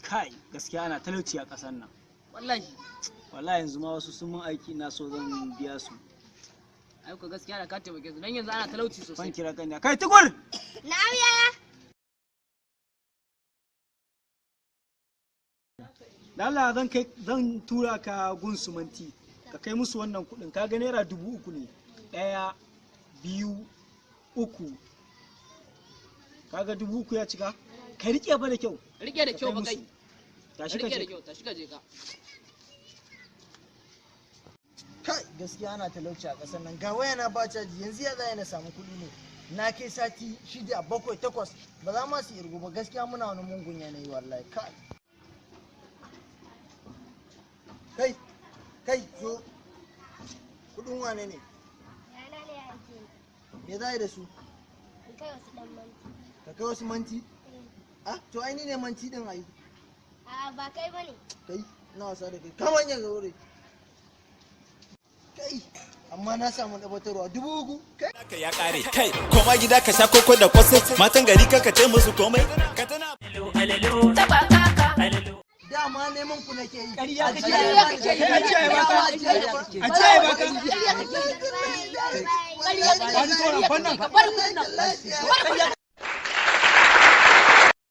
Kai, gaskiya ana talauci a ƙasar nan. Wallahi. Wallahi yanzu ma wasu sun mun aiki, na so zan biya su. Ai ko gaskiya da ka taimake su, dan yanzu ana talauci Ban sosai. kira kan kai Tukur. Na'am, yaya. Lala, zan kai, zan tura ka gun sumanti, ka kai musu wannan kuɗin. Ka ga ₦3,000 ne, ɗaya, biyu, uku. Kaga 3,000 ya cika. Ka riƙe ba da kyau. Rike da Ka kyau kai ba kai. musu. Tashi ka Rike da je. kyau, tashi ka je ka. Kai, gaskiya ana talauci a ƙasar nan. Ga waya na ba caji, yanzu ya za na samu kuɗi ne? Na kai sati 6, 7, 8, ba za ma su irgu ba. Gaskiya muna wani mungun yanayi wallahi. Kai, kai, kai, zo. Kuɗin wane ne? Yana ne ya aike ni. Me za a yi da su? In kai wasu dan manti. Ka kai wasu manti? Ah, to ai ni ne manti din ai. A'a, ba kai bane. Kai, ina wasa da kai kamar yanzu wuri. Kai, amma na samu ɗabatarwa 3,000, kai. Naka ya kare kai, koma gida ka sha koko da kwasai. Matan gari kaka ce musu komai ka tana. Dama neman ku nake yi. Ƙarya kake yi. Ajiya ya bani. Kai, ajiya ya baka. Ajiya ya baka. Ajiya ya baka. Ƙarya kake. Wani tsoron fannan. Bar nan.